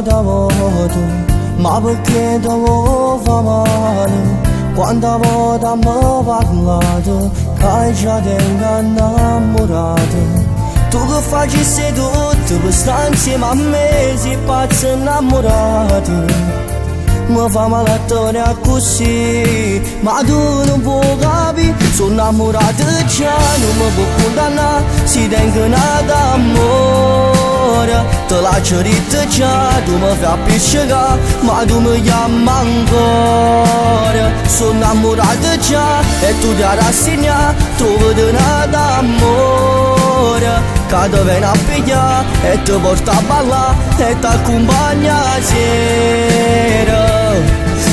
N'ata vota, ma perché te vuò fa male? Quanta vota m'he parlato, ca già tengo 'a 'nnammurata. Tu che facisse 'e tutto pe sta insieme a me, si pazza 'nnammurata. Me fa male a te vedè accussì, ma tu nun vuò capì, so' 'nnammurato già, nun me può cundannà, si tengo n'ato ammore. Te l'aggio ditto già, tu me fai appiccecà, ma tu me chiamma ancora. So' 'nnammurato già e tu t'he 'a rassignà, truovate n'ato ammore. Ca te vene a piglià e te porta a ballà e t'accumpagna 'a sera.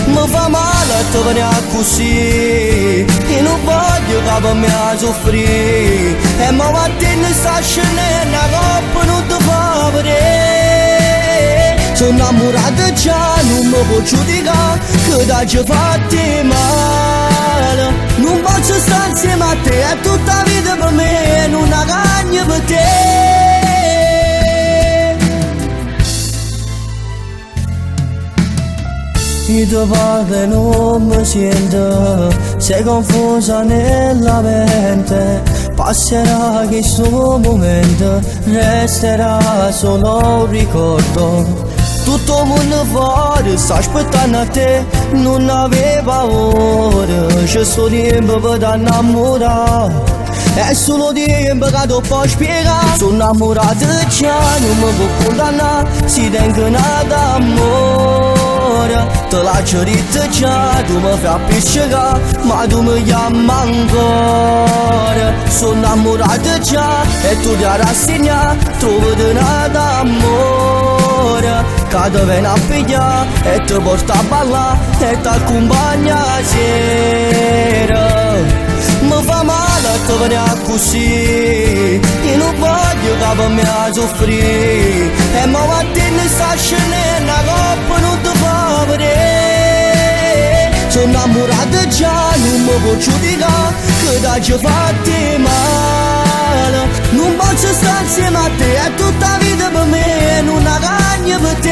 Me fa male a te vedè accussì, io nun voglio ca pe me 'a suffrì. E mo vattenne sta scennenno 'a coppa nun te fa vedè. So' 'nnammurato già, nun me può giudicà, che t'aggio fatto 'e male. Nun pozzo sta insieme a te, è tutta 'a vita pe me, nun 'a cagno pe te. Io te parlo e nun me siente, sei confusa nella mente. Passerà chistu mumento, resterà solo un ricordo. Tutto 'o munno fore sta aspettanno a te, nun avè paura, ce sta 'o tiempo pe t'annammurà. È sulo 'o tiempo ca t' 'o pò spiegà. So' 'nnammurato già, nun me può cundannà, si tengo n'ato ammore. Te l'aggio ditto già, tu me fai appiccecà, ma tu me chiamma ancora. So' 'nnammurato già e tu t'he 'a rassignà, truovate n'ato ammore. Ca te vene a piglià e te porta a ballà e t'accumpagna 'a sera. Me fa male a te vedè accussì, io nun voglio ca pe me 'a suffrì. E mo vattenne sta scennenno 'a coppa nun te fa vedè. So' 'nnammurato già, nun me può giudicà, che t'aggio fatto 'e male. Nun pozzo sta insieme a te, è tutta 'a vita pe me, nun 'a cagno pe te.